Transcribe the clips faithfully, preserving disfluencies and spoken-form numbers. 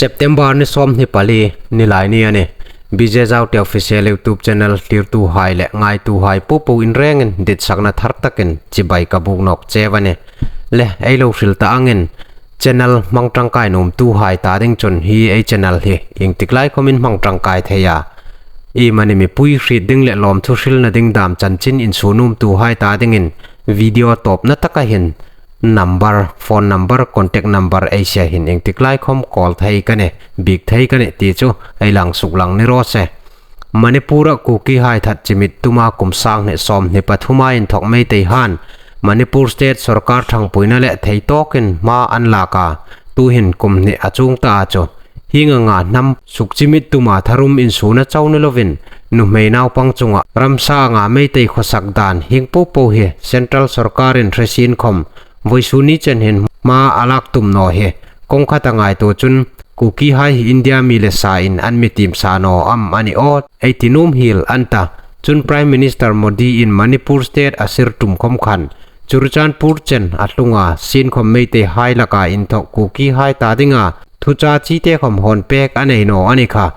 September ni sawmhni pali, Nilaini a nih. B J Zaute Official YouTube channel thlirtuhai le ngaituhai popo in rengin ditsakna thar takin chibai ka buk nawk cheu a nih. Le, ei lo hril ta angin, channel hmang ṭangkai nuomtuhai ta ding chun hi ei channel hi iengtik lai khawmin hmang ṭangkai thei a. Iemani mipui hriet ding le lawmthu hrilna ding dam chanchin insuo nuomtuhai ta dingin video tawpna taka hin number, phone number, contact number ei sie hin iengtik lai khawm call thei ka nih, biek thei ka nih ti chu ei lang suklang ni raw se. Manipur-a Kukihai that chimit tuma kum sanghni sawmhni pathuma inthawk Meiteihaiin Manipur State sawrkar ṭhangpuina le theitawkin hma an lak a, tuhin kum hni a chuong ta a chu. Hieng anga hnam sukchimit tuma tharum insuona chau ni lovin, nuhmei naupang chunga ramsa anga Meitei khawsak dan hieng popo hi Central sawrkarin hre sien khawm, vawisun ni chen hin hma a lak tum naw hi. Kawng khata ngaituo chun Kukihai hi India mi le sain an mi tiem sa naw am a ni aw, ei ti nuom hiel an ta. Chun Prime Minister Modi-in Manipur State a sir tum khawm khan, Churachandpur chen a tlunga, sien khawm Meiteihai laka inthawk Kukihai ta dinga thucha chite khawm hawn pek a nei naw a ni kha.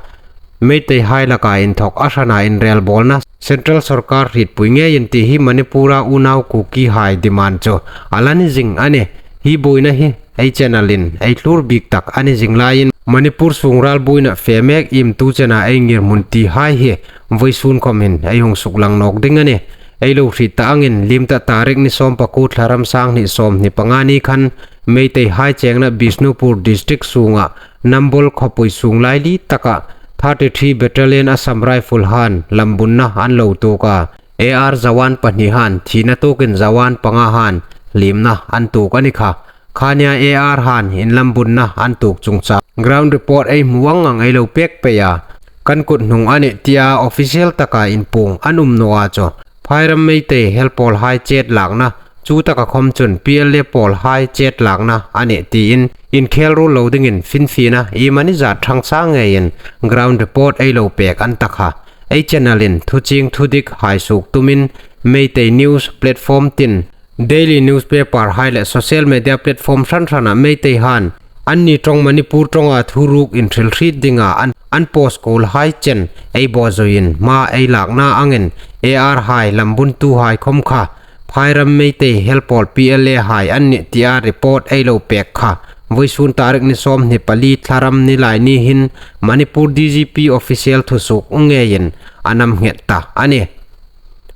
Meiteihai laka inthawk a hrana inrelbawlna Central sawrkar hrietpui ngeiin ti hi Manipur-a unau Kukihai demand chu a la ni zing a nih. Hi buoina hi ei channel-in ei thlur bik tak a ni zing laiin, Manipur sung ral buoina fe mek iem tu chena ei ngirhmun tihai hi vawisun khawmin ei hung suklang nawk ding a nih. Ei lo hriet ta angin, liem ta tarik ni sawmpakuo Thlaram sanghni sawmhni panga ni khan Meiteihai chengna Bishnupur District sunga Nambol khawpui sung laili taka thirty-three Battalion Assam Rifle-han lambunna an lo tuok a. A R jawan pahnihan thina tuokin jawan pangahan hliemna an tuok a ni kha. Khania A R-han inlambunna an tuok chungchang ground report ei hmu ang ang ei lo pek pei a. Kan kut hnung a nih tia official taka inpuong an um naw a chu. Phairam Meitei helpawlhai chet lakna, chu taka khawm chun P L A pawlhai chet lakna a nih tiin inkhel ruol lo dingin finfiena iemani zat ṭhangsa ngeiin ground report ei lo pek an ta kha. Ei channel-in thuchieng thudik hai suok tumin Meitei news platform tin, daily newspaper-hai le social media platform hran hrana Meiteihan anni ṭawng Manipur ṭawnga thuruk inhrilhriet dinga an, an post kuolhai chen ei bawzuiin hma ei lakna angin A R-hai lambuntuhai khawm kha Phairam Meitei helpawl P L A-hai an nih tia report ei lo pek kha. Vawisun tarik ni sawmhni pali Thlaram Nilaini hin Manipur D G P official thusuok ngeiin a nam nghet ta a nih.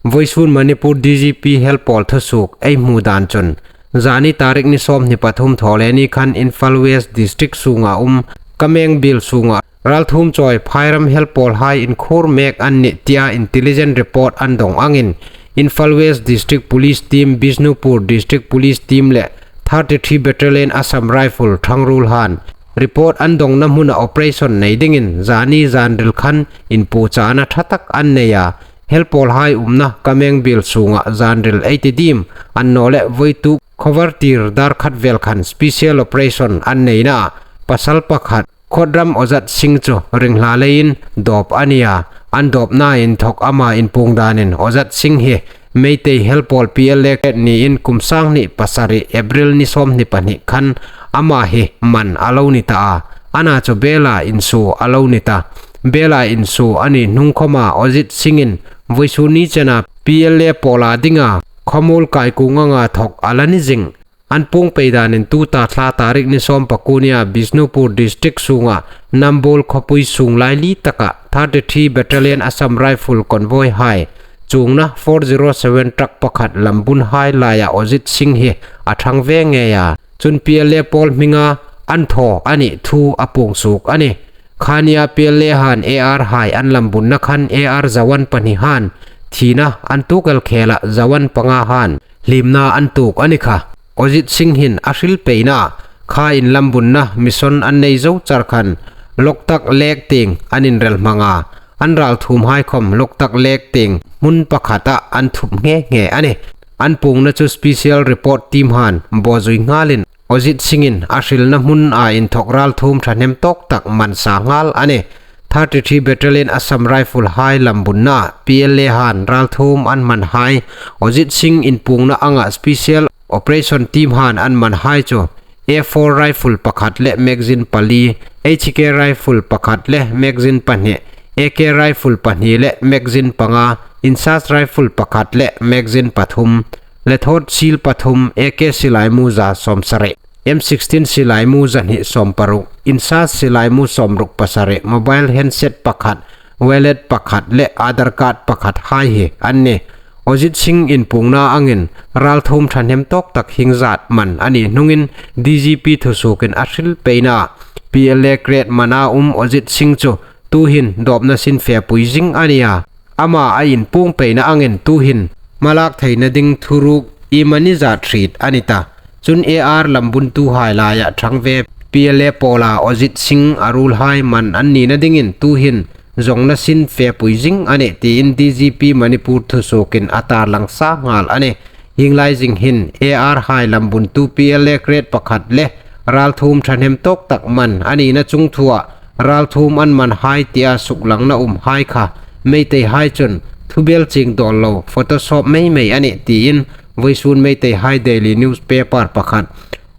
Vawisun Manipur D G P helpawl thusuok ei hmu dan chun, zani tarik ni sawmhni pathum Thawleni khan Imphal West District sunga um Kameng Biel sunga ralthuom chawi Phairam helpawlhai inkhur mek an nih tia intelligence report an dong angin, Imphal West District Police Team, Bishnupur District Police Team le thirty-three Battalion Assam Rifle ṭhangruolhan report an dongna hmuna operation nei dingin zani zanril khan inpuochana ṭha tak an nei a. Helpawlhai umna Kameng Biel sunga zanril ei ti diem an naw leh, vawituk khawvar tir dar khat vel khan special operation an neina pasal pakhat Khodram Ojat Singh chu ringhla leiin dawp a ni a. An dawpna inthawk ama inpuong danin Ojat Singh hi Meitei helpawl P L A niin kum sanghni pasari April ni sawmhni pahni khan ama hi man a lo ni ta a. Ana chu bela insuo a lo ni ta. Bela insuo a ni hnung khawma Ojit Singh-in vawisun ni chena P L A pawla dinga khawmuol kaikung anga thawk a la ni zing. An puong pei danin tuta thla tarik ni sawmpakuo nia Bishnupur District sunga Nambol khawpui sung laili taka thirty-three Battalion Assam Rifle convoy-hai chuongna four zero seven truck pakhat lambunhai laia Ojit Singh hi a ṭhang ve ngei a. Chun P L A pawl hminga an thaw a nih thu a puong suok a nih. Khania P L A-han A R-hai an lambunna khan A R jawan pahnihan thina an tuok el khela jawan pangahan hliemna an tuok a ni kha. Ojit Singh hin a hril peina kha inlambunna mission an nei zo char khan Loktak Lake tieng an inrel hmang a. An ralthuomhai khawm Loktak Lake tieng hmun pakhata an thup nghe nghe a nih. An puongna chu special report team-han bawzui nghalin Ojit Singh-in a hrilna hmuna inthawk ralthuom ṭhahnem tawk tak man sa nghal a nih. Thirty-three Battalion Assam Rifle-hai lambunna P L A-han ralthuom an manhai, Ojit Singh inpuongna anga special operation team-han an manhai chu A four rifle pakhat le magazine pali, H K rifle pakhat le magazine pahni, A K rifle pahni le magazine panga, INSAS rifle pakhat le magazine pathum, le thawt shield pathum, A K silaimu za sawmsari, M sixteen silaimu zahni sawmparuk, INSAS silaimu sawmruk pasari, mobile handset pakhat, wallet pakhat le Aadhaar card pakhat hai hi an nih. Ojit Singh inpuongna angin ralthuom thahnem tawk tak hieng zat man a ni hnungin D G P thusuokin a hril peina P L A crate mana um Ojit Singh chu tuhin dawpna sin fepui zing a ni a. Ama a inpuong peina angin tuhin hmalak theina ding thuruk iemani zat hriet a ni ta. Chun A R lambuntuhai laia thang ve P L A pawla Ojit Singh a ruolhai man an nina dingin tuhin zawngna sin fepui zing a nih tiin D G P Manipur thusuokin a tarlang sa nghal a nih. Hieng lai zing hin A R hai lambuntu P L A crate pakhat le ralthuom thahnem tawk tak man a nina chungthua ralthuom an man hai tia suklangna um hai kha Meiteihai chun thubel chieng dawl lo Photoshop mei mei a nih tiin vawisun Meiteihai daily newspaper pakhat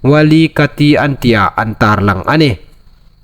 Wali Kati an tia an tarlang a nih.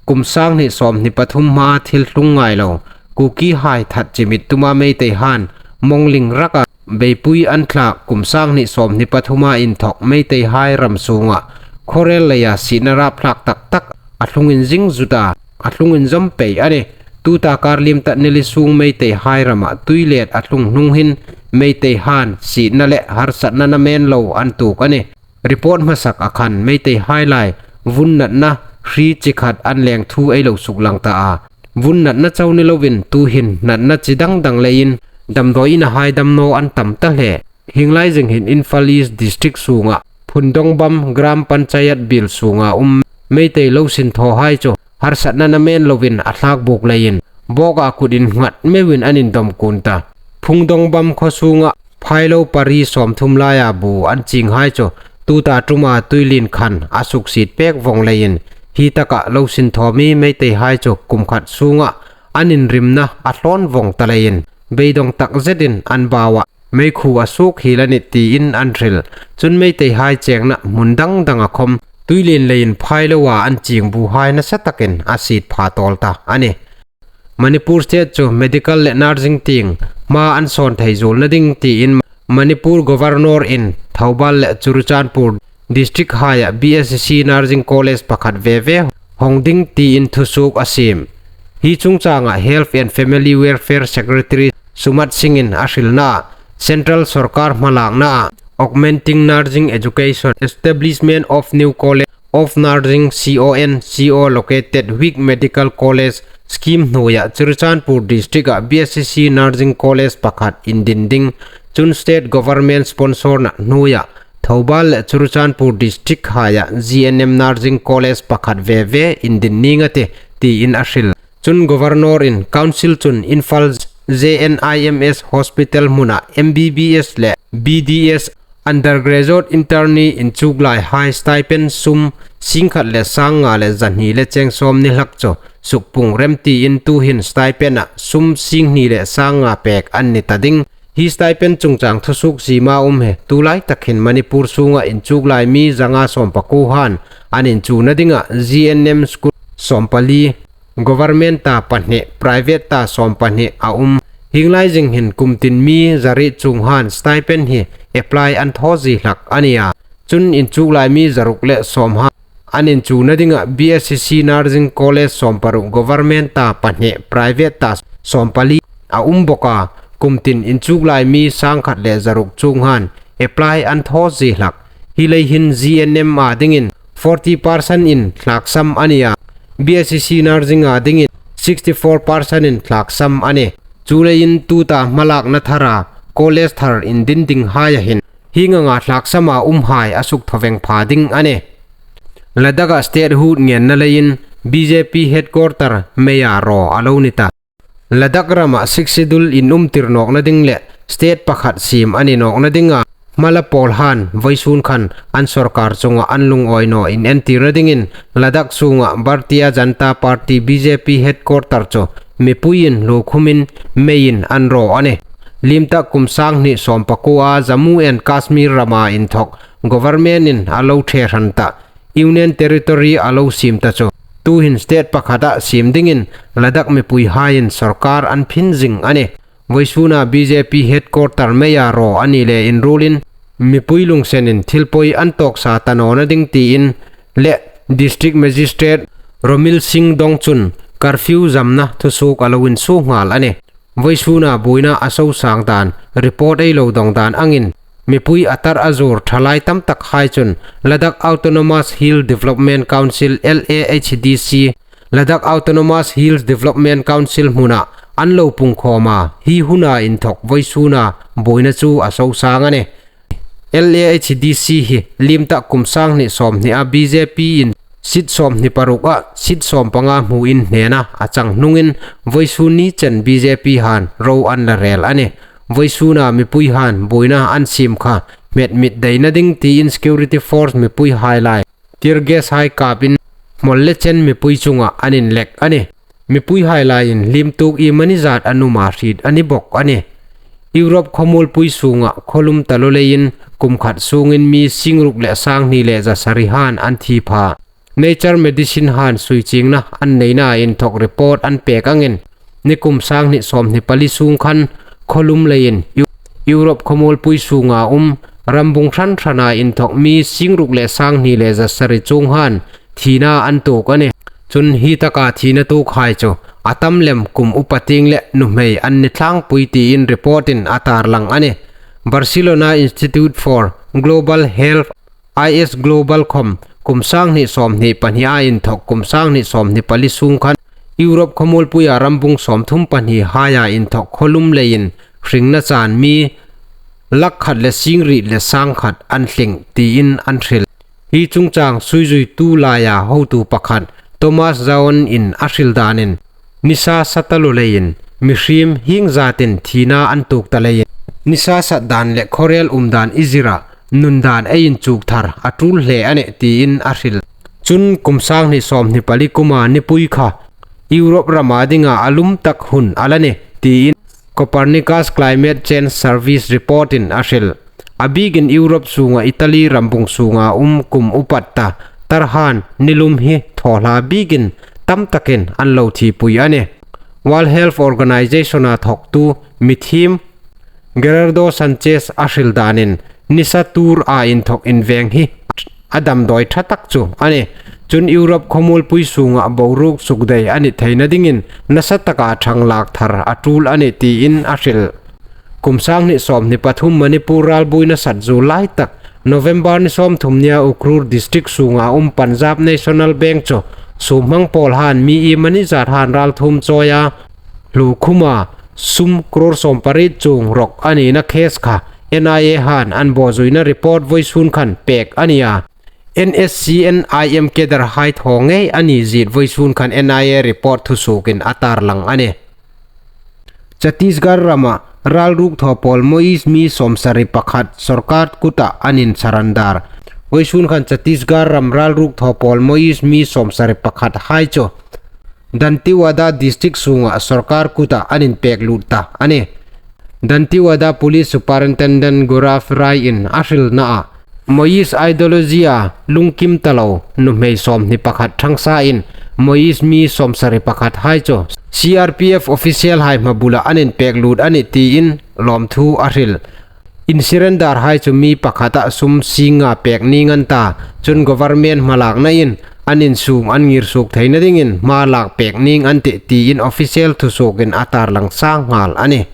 Kum sanghni sawmhni pathum hma thil tlung ngai lo Kukihai that chimit tuma Meiteihai'n mawngling raka beipui an thlak kum sanghni sawmhni pathuma inthawk Meiteihai ram sunga khawrel leia sihna rapthlak tak tak a tlungin zing zut a, a tlungin zawm pei a nih. Tuta kar liem ta Nillisung Meiteihai rama tuilet a tlung hnung hin Meiteihai'n sihna le harsatna namen lo an tuok a nih. Report hmasak a khan Meiteihai lai vun natna hri chi khat an leng thu ei lo suklang ta a. Vun natna chau ni lovin tuhin natna chi dang dang leiin damdawi inahai damnaw an tam ta hle. Hieng lai zing hin Imphal East District sunga Phundongbam Gram Panchayat biel sunga um Meitei lo sin thawhai chu harsatna namen lovin a thlak buk leiin bawka kut innghat meuin an indawm kun ta. Phundongbam khaw sunga phailo pari sawmthum laia bu an chinghai chu tuta tuma tuilien khan a suksiet pek vawng leiin hi taka lo sin thaw mi Meiteihai chu kum khat sunga an inrimna a thlawn vawng ta leiin beidawng tak zetin an baua meikhu a suok hiel a nih tiin an hril. Chun Meiteihai chengna hmun dang danga khawm tuilien leiin phailoa an ching buhai nasa takin a siet pha tawl ta a nih. Manipur State chu medical le nursing tieng hma an sawn thei zuolna ding tiin Manipur Governor-in Thoubal le Churachandpur District haia B S C Nursing College pakhat ve ve hong ding tiin thusuok a siem. Hi chungchanga Health and Family Welfare Secretary Sumat Singh-in a hrilna, Central Sorkar hmalakna, Augmenting Nursing Education, Establishment of New College of Nursing, C O N C O located weak medical college scheme hnuoia Churachandpur District-a B S C Nursing College pakhat indin ding, chun State Government sponsor-na hnuoia Thoubal le Churachandpur District haia G N M Nursing College pakhat ve ve indin ning a tih, tiin a hril. Chun Governor-in Council chun Imphal J N I M S Hospital hmuna M B B S le B D S undergraduate internee inchuklaihai stipend sum singkhat le sangnga le zahni le cheng sawmhni hlak chu sukpung rem tiin tuhin stipend-a sum singhni le sangnga pek an ni ta ding. Hi stipend chungchang thusuok ziema um hi tulai tak hin Manipur sunga inchuklai mi zanga sawmpakuohan an inchuna dinga G N M school sawmpali, government ta pahni, private ta sawmpahni a um. Hieng lai zing hin kum tin mi zariet chunghan stipend hi apply an thaw zie hlak a nih a. Chun inchuklai mi zaruk le sawmha an inchuna dinga B S C Nursing College sawmparuk, government ta pahni, private ta sawmpali a um bawk a. Kum tin inchuklai mi sangkhat le zaruk chunghan apply an thaw zie hlak. Hi lei hin G N M-a dingin forty percent-in thlaksam a nih a, B S C Nursing-a dingin sixty-four percent-in thlaksam a nih. Chuleiin tuta hmalakna thara college thar indin dinghaia hin hieng anga thlaksama umhai a sukthaw veng pha ding a nih. Ladakh-a statehood ngenna leiin B J P headquarter mei-a raw a lo ni ta. Ladakh rama Sixth Schedule inumtir nawkna ding le state pakhat siem a ni nawkna dinga hmala pawlhan vawisun khan an sorkar chunga an lungawi naw inentirna dingin Ladakh sunga Bharatiya Janata Party, B J P headquarter chu mipuiin hlukhumin meiin an raw a nih. Liem ta kum sanghni sawmpakuoa Jammu and Kashmir rama inthawk government-in a lo ṭhe hran ta, Union Territory a lo siem ta chu tuhin state pakhata siem dingin Ladakh mipuihaiin sawrkar an phin zing a nih. Vawisuna B J P headquarter meiah raw a ni le inruolin mipui lungsenin thil pawi an tawk sa ta nawna ding tiin le District Magistrate Romil Singh Dong chun curfew zamna thusuok a lo insuo nghal a nih. Vawisuna buoina a sosang dan report ei lo dawng dan angin mipui a tar a zuor ṭhalai tam takhai chun Ladakh Autonomous Hill Development Council, L A H D C, Ladakh Autonomous Hills Development Council hmuna an lo pungkhawm a, hi huna inthawk vawisuna buoina chu a sosang a nih. L A H D C hi liem ta kum sang hni sawmhni a B J P in seat sawmhni paruk a seat sawmpanga hmu inhnena a chang hnungin vawisun ni chen B J P han ro an la rel a nih. Vawisuna mipuihaiin buoina an siem kha hmet mit daina ding tiin security force mipuihai lai tear gas hai kapin hmawl le chen mipui chunga an inlek a nih. Mipuihai laiin liem tuok iemani zat an um a hriet a ni bawk a nih. Europe khawmuolpui sunga khawlum ta lo leiin kum khat sungin mi singruk le sanghni le zasari han an thi pha. Nature Medicine han suichiengna an neina inthawk report an pek angin nikum sanghni sawmhni pali sung khan khawlum leiin Eu-, Europe khawmuolpui sunga um rambung hran hrana inthawk mi singruk le sanghni le zasari chuong han thina an tuok a nih. Chun hi taka thina tuokhai chu a tam lem kum upa tieng le nuhmei an ni tlangpui tiin report in a tarlang a nih. Barcelona Institute for Global Health, I S Global khawm kum sanghni sawmhni pahni a inthawk kum sanghni sawmhni pali sung khan Europe khawmuolpuia rambung sawmthum pahni haia inthawk khawlum leiin hringna chan mi lakh khat le singriet le sangkhat an tling tiin an hril. Hi chungchang suizuitu laia hotu pakhat Thomas Zaon in a hril danin nisa sa ta lo leiin mihriem hieng zatin thina an tuok ta leiin nisa sat dan le khawrel um dan i zira nun dan ei inchuk thar a tul hle a nih tiin a hril. Chun kum sanghni sawmhni pali kuma nipui kha Europe rama dinga a lum tak hun a la nih tiin Copernicus Climate Change Service report in a hril. A bikin Europe sunga Italy rambung sunga um kum upat ta tar han ni lum hi thaw hla bikin tam takin an lo thipui a nih. World Health Organization a thawktu mithiem Gerardo Sanchez a hril danin nisa tuor a inthawk inveng hi a damdawi ṭha tak chu a nih. Chun Europe khawmuolpui sunga boruok sukdei a ni theina dingin nasa taka ṭhang lak thar a tul a nih tiin a hril. Kum sanghni sawmhni pathum Manipur ralbuoina sat zu lai tak November ni sawmthum nia Ukhrul district sunga um Punjab National Bank chu sum hmang pawl han mi iemani zat han ralthuom chawia hluokhuma sum crore sawmpariet chuong rawk a nina case kha N I A han an bawzuina report vawisun khan pek a nia. N S C N I M cadre hai thaw ngei a ni ziet vawisun khan N I A report thusuokin a tarlang a nih. Chhattisgarh rama ralruok thaw pawl Maoist mi sawmsari pakhat sawrkar kuta an insurrender. Vawisun khan Chhattisgarh ram ralruok thaw pawl Maoist mi sawmsari pakhat hai chu Dantewada district sunga sawrkar kuta an inpek lut ta a nih. Dantewada Police Superintendent Gaurav Rai in a hrilna a Maoist ideology a lungkim ta lo nuhmei sawmhni pakhat ṭhangsain Maoist mi sawmsari pakhat hai chu C R P F official hai hmabula an inpek lut a nih tiin lawmthu a hril. Insurrender hai chu mi pakhata sum singa pek ning an ta, chun government hmalaknain an insum an ngir suok theina dingin hmalak pek ning an tih tiin official thusuokin a tarlang sang nghal a nih.